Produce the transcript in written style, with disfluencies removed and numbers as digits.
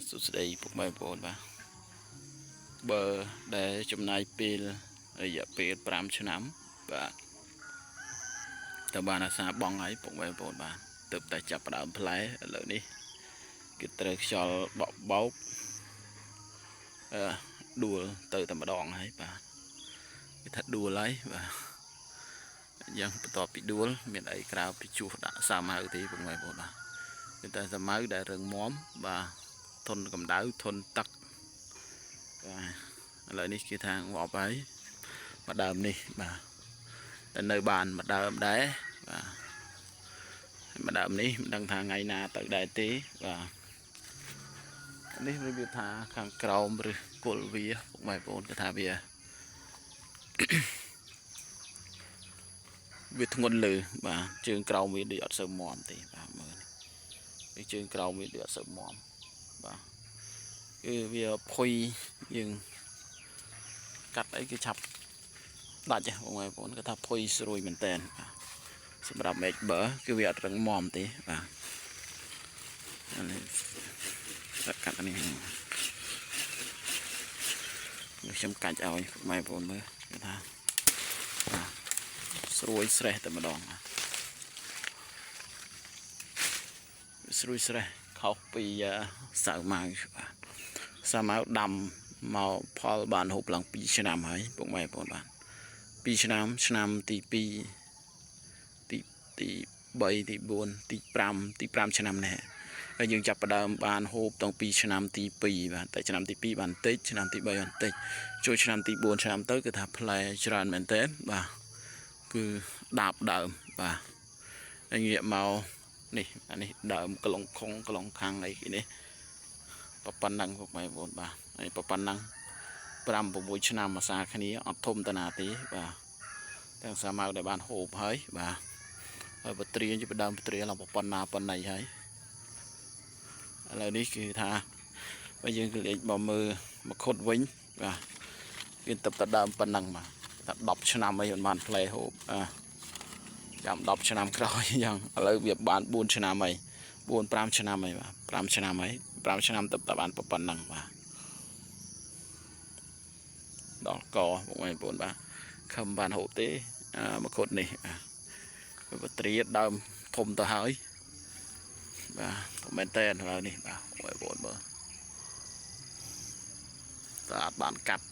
សួស្តីពុកម៉ែបងប្អូនបាទបើដែលចំណាយពេលរយៈពេល5ឆ្នាំបាទតើបានអាសាបងហើយពុកម៉ែបងប្អូនបាទទើបតែចាប់ផ្ដើមផ្លែឥឡូវនេះគេត្រូវខ្យល់បក់បោកអឺដួលទៅតែម្ដងហើយបាទគេថាដួលហើយបាទយ៉ាងបន្ទាប់ពីដួលមានអីក្រៅពីជួសដាក់សាម៉ៅទេពុកម៉ែបងប្អូនបាទគឺតែសាម៉ៅដែលរឹងមាំបាទធន់កម្ដៅធន់ទឹកបាទឥឡូវនេះគេថាងាប់ហើយមួយដើមនេះបាទតែនៅបានមួយដើមដែរបាទមួយដើមនេះមិនដឹងថាថ្ងៃណាទៅដែរទេបាទនេះរបៀបថាខាងក្រោមឬគល់វាពុកម៉ែបងប្អូនគេថាវាវាធ្ងន់លើបាទជើងក្រោមវាដូចអត់សូវមាំទេបាទមើលនេះជើងក្រោមវាដូចអត់សូវមាំបាទគឺវាភុយយើងកាត់អីគឺឆាប់ដាច់បងប្អូនគាត់ថាភុយស្រួយមែនតើបាទសម្រាប់មែកបើគឺវាអត់រឹងមាំទេបាទនេះកាត់នេះខ្ញុំកាច់ឲ្យបងប្អូនមើលគឺថាបាទស្រួយស្រេះតែម្ដងបាទស្រួយស្រេះខុសពីសាវម៉ាវបាទសាវម៉ាវដាំមកផលបានហូបឡើង2ឆ្នាំហើយពុកម៉ែបងប្អូនបាទ2ឆ្នាំឆ្នាំទី2ទីទី3ទី4ទី5ទី5ឆ្នាំនេះហើយយើងចាប់ផ្ដើមបានហូបតាំងពីឆ្នាំទី2បាទតែឆ្នាំទី2បានតិចឆ្នាំទី3បានតិចចូលឆ្នាំទី4ឆ្នាំទៅគឺថាផ្លែច្រើនមែនតើបាទគឺដាបដើមបាទហើយងាកមកនេះអានេះដើមក្លងខុងក្លងខាងអីគេនេះប៉ុណ្ណឹងពុកម៉ែបងប្អូនបាទហើយប៉ុណ្ណឹង5 6ឆ្នាំអាសាគ្នាអត់ធំតាណាទេបាទទាំងសាម៉ៅដែលបានហូបហើយបាទហើយបត្រាជាដើមបត្រាឡើងប៉ុណ្ណាប៉ុណ្ណីហើយឥឡូវនេះគឺថាបើយើងក្លេកមកមើលមកខុតវិញបាទវាទឹកតដើមប៉ុណ្ណឹងបាទថា10ឆ្នាំអីមិនបានផ្លែហូបអាចាំ10ឆ្នាំក្រោយយ៉ាងឥឡូវវាបាន4ឆ្នាំហើយ4 5ឆ្នាំហើយបាទ5ឆ្នាំហើយ5ឆ្នាំទឹកតបានប៉ុណ្ណឹងបាទដល់កបងប្អូនបាទខំបានហូបទេមកខុតនេះបាទបត្រាដើមធំទៅហើយបាទមែនតើឥឡូវនេះបាទបងប្អូនមើលតើអត់បានកាត់